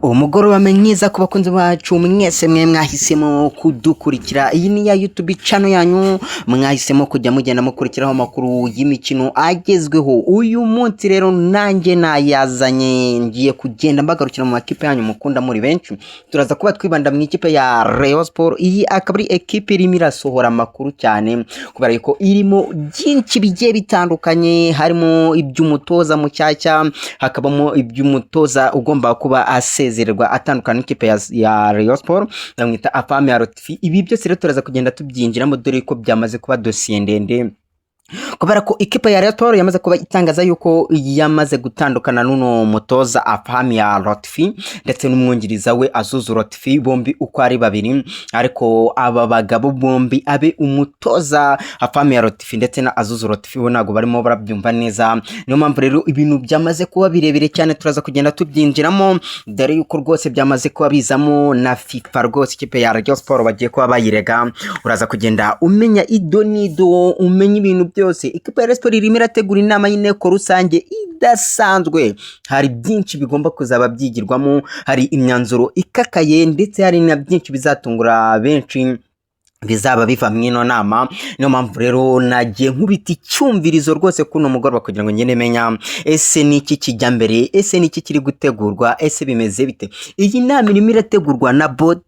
Umugoroba mwiza ku bakunzi bacu mwese, mwe mwahisemo kudukurikira. Iyi ni ya YouTube channel yanyu mwahisemo kujya mugenda mukurikiraho amakuru y'imikino agezweho. Uyu munsi rero nanjye nayazanye, ngiye kugenda mbagarukira mu makipe yanyu mukunda muri benshi. Turaza kuba twibanda mu ikipe ya Rayon Sport. Iyi akaba ari ekipe irimo irasohora amakuru cyane, kubera yuko irimo byinshi bigiye bitandukanye, harimo iby'umutoza mushyashya, hakabamo iby'umutoza ugomba kuba asezererwa atandukana n'ikipe ya Rayon Sport, bamwita Afahmia Lotfi. Ibi byose rero turaza kugenda tubyinjiramo, dore ko byamaze kuba dosiye ndende, kubera ko ikipe ya Rayon Sport yamaze kuba itangaza yuko yamaze gutandukana n'uno mutoza Afahmia Lotfi ndetse n'umwungiriza we Azouz Lotfi, bombi uko ari babiri. Ariko aba bagabo bombi, abe umutoza Afahmia Lotfi ndetse na Azouz Lotfi, bo ntabwo barimo barabyumva neza. Niyo mpamvu rero ibintu byamaze kuba birebire cyane, turaza kugenda tubyinjiramo, dore yuko rwose byamaze kuba bizamo na FIFA. Rwose ikipe ya Rayon Sport bagiye kuba bayirega. Uraza kugenda umenya ido n'ido, umenya ibintu byose. Ikipe ya Rayon Sport irimo irategura inama y'inteko rusange idasanzwe. Hari byinshi bigomba kuzaba byigirwamo, hari imyanzuro ikakaye, ndetse hari na byinshi bizatungura benshi bizaba biva mu ino nama. Niyo mpamvu rero nagiye nkubita icyumvirizo rwose kuno mugoroba, kugira ngo ngende menya ese ni iki kijya mbere, ese ni iki kiri gutegurwa, ese bimeze bite. Iyi nama irimo irategurwa na board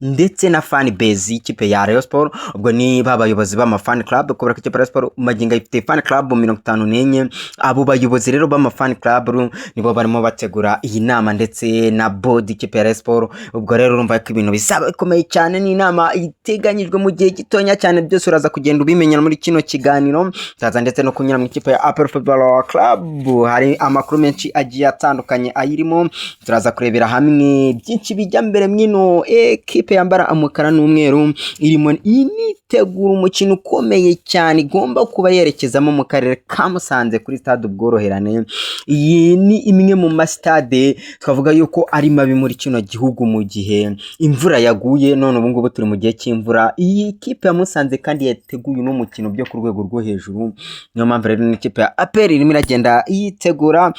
ndetse na fan base y'ikipe ya Rayon Sport. Ubwo ni ba bayobozi b'ama fan club, kubera ko ikipe ya Rayon Sport magingo ifite fan club 54. Abo bayobozi rero b'ama fan club nibo barimo bategura iyi nama, ndetse na board y'ikipe ya Rayon Sport. Ubwo rero urumva ko ibintu bizaba bikomeye cyane. Ni inama iteganyijwe mu gihe gitonya cyane. Byose uraza kugenda ubimenya muri kino kiganiro. Turaza ndetse no kunyura mu ikipe ya APR Football Club, hari amakuru menshi agiye atandukanye ayirimo. Turaza kurebera hamwe byinshi bijya mbere mwino ekipe yambara umukara n'umweru, irimo initegura umukino ukomeye cyane igomba kuba yerekezamo mu karere ka Musanze kuri stade Ubworoherane. Iyi ni imwe mu masitade twavuga yuko ari mabi muri kino gihugu mu gihe imvura yaguye. None ubu ngubu turi mu gihe cy'imvura. Iyi kipe ya Musanze kandi yateguye uno mukino byo ku rwego rwo hejuru. Niyo mpamvu rero n'ikipe ya APR irimo iragenda yitegura.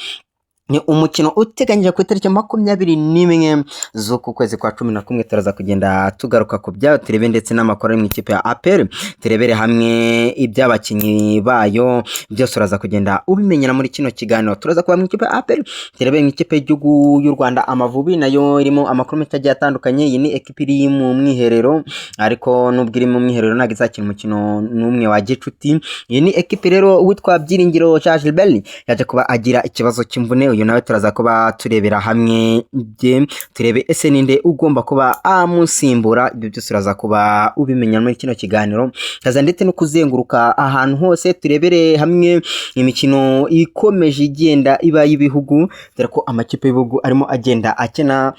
Ni umukino uteganyije ku itariki 21 z'uku kwezi kwa 11. Turaza kugenda tugaruka ku byayo, turebe ndetse n'amakuru ari mu ikipe ya APR, turebere hamwe iby'abakinnyi bayo. Byose uraza kugenda ubimenyera muri kino kiganiro. Turaza kuba mu ikipe ya APR, turebe mu ikipe y'igihugu y'u Rwanda Amavubi, nayo irimo amakuru menshi agiye atandukanye. Iyi ni ekipe iri mu mwiherero, ariko nubwo iri mu mwiherero ntabwo izakina umukino n'umwe wa gicuti. Iyi ni ekipe rero witwa Byiringiro Jean Gilbert yaje kuba agira ikibazo cy'imvune. Uyu nawe turaza kuba turebera hamwe ibye, turebe ese ninde ugomba kuba amusimbura. Ibyo byose uraza kuba ubimenya muri kino kiganiro. Kaza ndetse no kuzenguruka ahantu hose, turebere hamwe imikino ikomeje igenda iba y'ibihugu, dore ko amakipe y'ibihugu arimo agenda akina.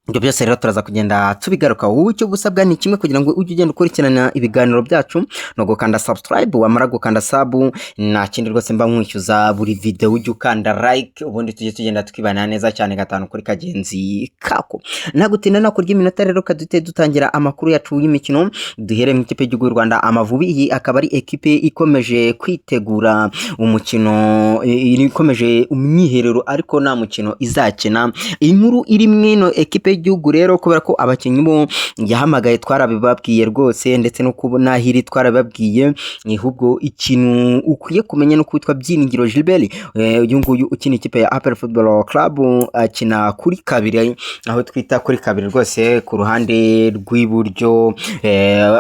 Ibyo byose rero turaza kugenda tubigaruka. Wowe icyo usabwa ni kimwe kugira ngo ujye ugenda ukurikirana ibiganiro byacu, ni ugukanda subscribe. Wamara gukanda sub, nta kindi rwose mba nkwishyuza. Buri video ujye ukanda like, ubundi tujye tugenda twibana neza cyane gatanu kuri kagenzi kako. Nagutinda nakurya iminota rero, kadute dutangira amakuru yacu y'imikino. Duhere mu ikipe y'igihugu y'u Rwanda Amavubi. Iyi akaba ari ekipe ikomeje kwitegura umukino, ikomeje umwiherero ariko nta mukino izakina. Inkuru iri mwino ekipe y'igihugu rero, kubera ko abakinnyi bo yahamagaye twarabibabwiye rwose, ndetse no kubona hiri twarabibabwiye. Ahubwo ikintu ukwiye kumenya ni uko witwa Byiringiro Gilbert, uyu nguyu ukina ikipe ya APR Football Club, akina kuri kabiri, aho twita kuri kabiri rwose ku ruhande rw'iburyo,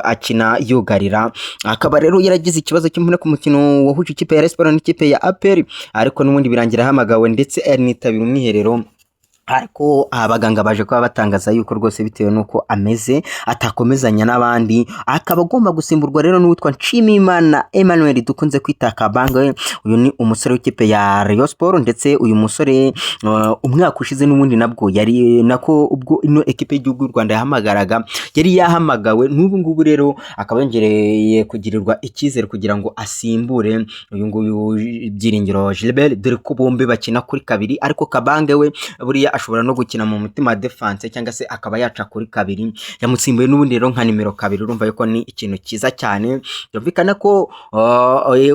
akina yugarira. Akaba rero yaragize ikibazo cy'imvune ku mukino wahuje ikipe ya Rayon Sports n'ikipe ya APR, ariko n'ubundi birangira ahamagawe ndetse anitabira umwiherero. Ariko abaganga baje kuba batangaza yuko rwose bitewe n'uko ameze atakomezanya n'abandi, akaba agomba gusimburwa rero n'uwitwa Nshimiyimana Emmanuel dukunze kwita Kabange. Uyu ni umusore w'ikipe ya Rayon Sport, ndetse uyu musore umwaka ushize n'ubundi nabwo yari nako ubwo ino ekipe y'igihugu y'u Rwanda yahamagaraga yari yahamagawe. N'ubu ngubu rero akaba yongereye kugirirwa icyizere kugira ngo asimbure uyu nguyu Byiringiro Gilbert, dore ko bombi bakina kuri kabiri. Ariko Kabange we buriya ashobora no gukina mu mutima defense cyangwa se akaba yaca kuri kabiri. Yamusimbuye n'ubundi rero nka nimero 2. Urumva yuko ni ikintu cyiza cyane. Byumvikana ko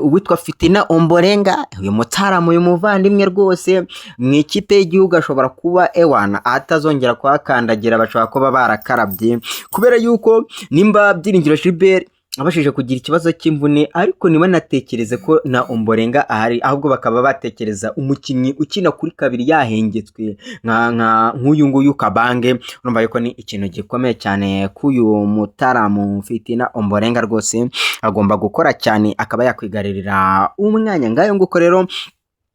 uwitwa Fitina Omborenga, uyu mutaramu, uyu muvandimwe rwose mu ikipe y'igihugu ashobora kuba ewana atazongera kuhakandagira, bashobora kuba barakarabye, kubera yuko nimba Byiringiro Gilbert abashije kugira ikibazo cy'imvune, ariko ntibanatekereze ko na Omborenga ahari, ahubwo bakaba batekereza umukinnyi ukina kuri kabiri yahengetswe nka nk'uyu nguyu Kabange. Urumva yuko ni ikintu gikomeye cyane k'uyu mutaramu Fitina Omborenga, rwose agomba gukora cyane akaba yakwigarurira umwanya. Ngayo nguko rero.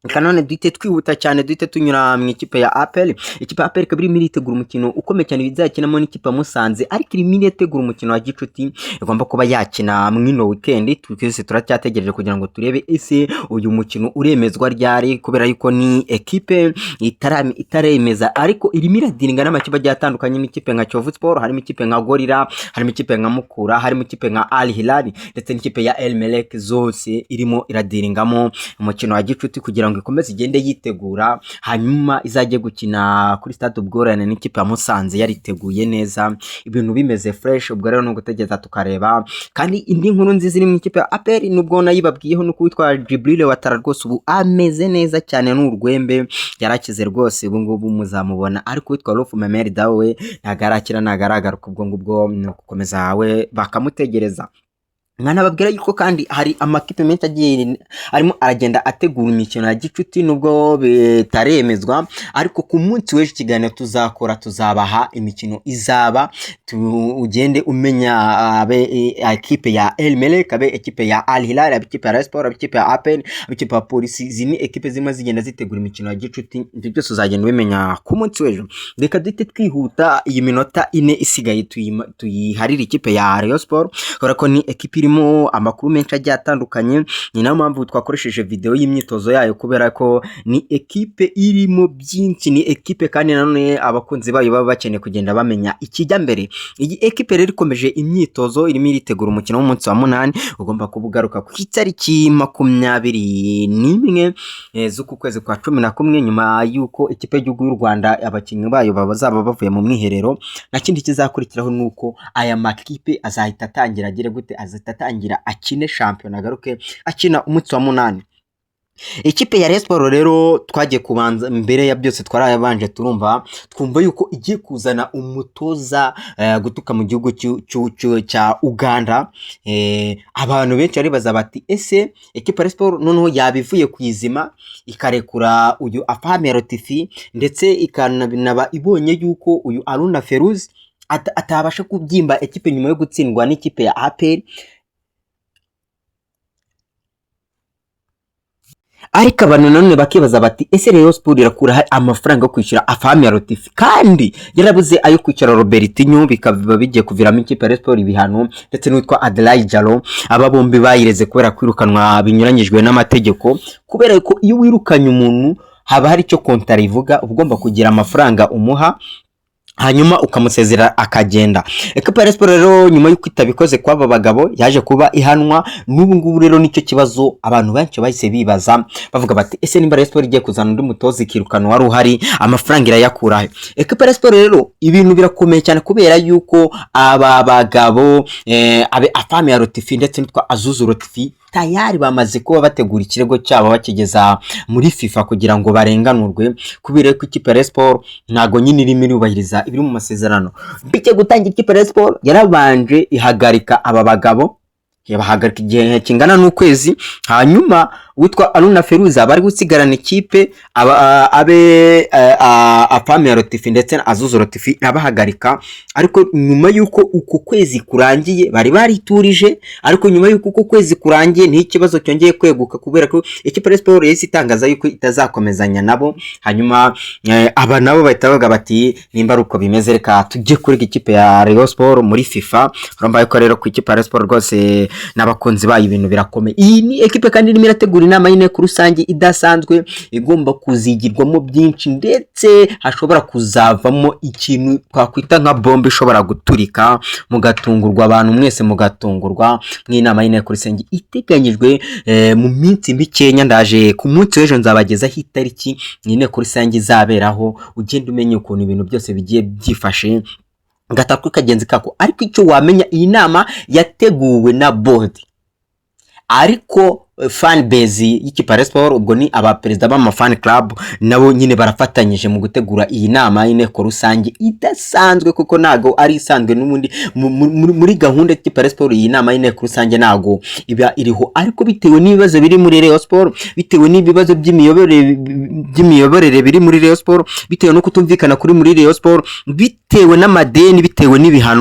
Reka none duhite twihuta cyane, duhite tunyura mu ikipe ya APR. Ikipe ya APR ikaba irimo iritegura umukino ukomeye cyane izakinamo n'ikipe ya Musanze, ariko irimo iritegura umukino wa gicuti igomba kuba yakina mu ino weekend. Twese turacyategereje kugira ngo turebe ese uyu mukino uremezwa ryari, kubera yuko ni ekipe itaremeza, ariko irimo iradiringa n'amakipe agiye atandukanye, n'ikipe nka Kiyovu Sport, harimo ikipe nka Gorilla, harimo ikipe nka Mukura, harimo ikipe nka Al Hilal ndetse n'ikipe ya El Merreikh, zose irimo iradiringamo umukino wa gicuti kugira ngo ikomeze igende yitegura, hanyuma izajye gukina kuri Stade Ubworoherane n'ikipe ya Musanze yariteguye neza, ibintu bimeze fresh. Ubwo rero ni ugutegereza tukareba. Kandi indi nkuru nziza iri mu ikipe ya APR, nubwo nayibabwiyeho, nuko witwa Djibril Ouattara rwose ubu ameze neza cyane, ni urwembe, yarakize rwose, ubu ngubu muzamubona. Ariko witwa Raouf Memel Dao we ntabwo arakira, ntabwo aragaruka. Ubwo ngubwo ni ugukomeza we bakamutegereza. Nkanababwira yuko kandi hari amakipe menshi agiye arimo aragenda ategura imikino ya gicuti, nubwo bitaremezwa, ariko ku munsi w'ejo ikiganiro tuzakora tuzabaha imikino izaba, ugende umenya abe ekipe ya El Merreikh, abe ekipe ya Al Hilal, abe ekipe ya Rayon Sports, abe ekipe ya APR, abe ekipe ya Polisi. Izi ni ekipe zimwe zigenda zitegura imikino ya gicuti. Ibyo byose uzagenda ubimenya ku munsi w'ejo. Reka duhite twihuta, iyi minota 4 isigaye tuyiharire ikipe ya Rayon Sports, kubera ko ni ekipe irimo amakuru menshi agiye atandukanye. Ni nayo mpamvu twakoresheje video y'imyitozo yayo, kubera ko ni ekipe irimo byinshi, ni ekipe kandi nanone abakunzi bayo baba bakeneye kugenda bamenya ikijya mbere. Iyi ekipe rero ikomeje imyitozo, irimo iritegura umukino w'umunsi wa 8 ugomba kuba ugaruka ku itariki 21 z'uku kwezi kwa 11, nyuma y'uko ikipe y'igihugu y'u Rwanda abakinnyi bayo bazaba bavuye mu mwiherero. Nta kindi kizakurikiraho, ni uko aya makipe azahita atangira agere gute, azahita atangira akine shampiyona, agaruke akina umunsi wa 8. Ikipe ya Rayon Sports rero twagiye kubanza, mbere ya byose twarayabanje turumva, twumva yuko igiye kuzana umutoza guturuka mu gihugu cya Uganda. Abantu benshi baribaza bati: ese ikipe ya Rayon Sports noneho yaba ivuye ku izima ikarekura uyu Afahmia Lotfi, ndetse ikanaba ibonye yuko uyu Aruna Ferouz atabasha kubyimba ekipe nyuma yo gutsindwa n'ikipe ya APR? Ariko abantu nanone bakibaza bati: ese Rayon Sports irakura amafaranga yo kwishyura Afahmia Lotfi kandi yarabuze ayo kwishyura Robertinho, bikaba bigiye kuviramo ikipe ya Rayon Sports ibihano, ndetse n'uwitwa Adlai Jalo? Aba bombi bayireze kubera kwirukanwa binyuranyijwe n'amategeko, kubera ko iyo wirukanye umuntu haba hari icyo kontara ivuga, uba ugomba kugira amafaranga umuha hanyuma ukamusezera akagenda. Ekipa ya Rayon Sports rero nyuma y'uko itabikoze kw'aba bagabo yaje kuba ihanwa. N'ubu ngubu rero nicyo kibazo abantu benshi bahise bibaza, bavuga bati: ese nimba Rayon Sports igiye kuzana undi mutoza ikirukana wari uhari, amafaranga irayakura he? Ekipa ya Rayon Sports rero ibintu birakomeye cyane, kubera yuko aba bagabo abe Afahmia Lotfi ndetse n'utwa Azouz Lotfi tayari bamaze kuba bategura ikirego cyabo bakigeza muri FIFA kugira ngo barenganurwe, kubera ko ikipe ya Rayon Sports ntago nyine irimo irubahiriza ibiri mu masezerano. Bijya gutangira, ikipe ya Rayon Sports yarabanje ihagarika aba bagabo, yabahagarika igihe kingana n'ukwezi, hanyuma witwa Aruna Ferouz bari gusigarana ikipe, abe Afahmia Lotfi ndetse na Azouz Lotfi abahagarika. Ariko nyuma y'uko uku kwezi kurangiye bari bariturije, ariko nyuma y'uko uku kwezi kurangiye niho ikibazo cyongeye kweguka, kubera ko ikipe ya Sport yahise itangaza yuko itazakomezanya nabo. Hanyuma aba nabo bahita bavuga bati: nimba ari uko bimeze, reka tujye kuri ikipe ya Rayon Sport muri FIFA. Urumva yuko rero ku ikipe ya Rayon Sport rwose n'abakunzi bayo ibintu birakomeye. Iyi ni ekipe kandi irimo irategura gutegura inama y'inteko rusange idasanzwe igomba kuzigirwamo byinshi, ndetse hashobora kuzavamo ikintu twakwita nka bombe ishobora guturika, mugatungurwa, abantu mwese mugatungurwa mu inama y'inteko rusange iteganyijwe mu minsi mikenya. Ndaje ku munsi w'ejo, nzabagezaho itariki inteko rusange izaberaho, ugenda umenya ukuntu ibintu byose bigiye byifashe gatatu kagenzi kako. Ariko icyo wamenya, iyi nama yateguwe na board, ariko fan base y'ikipe ya Rayon Sport, ubwo ni abaperezida b'ama fan club, nabo nyine barafatanyije mu gutegura iyi nama y'inteko rusange idasanzwe, kuko ntago ari isanzwe n'ubundi muri gahunda y'ikipe ya Rayon Sport. Iyi nama y'inteko rusange ntago iba iriho, ariko bitewe n'ibibazo biri muri Rayon Sport, bitewe n'ibibazo by'imiyoborere biri muri Rayon Sport, bitewe no kutumvikana kuri muri Rayon Sport, bitewe n'amadeni, bitewe n'ibihano.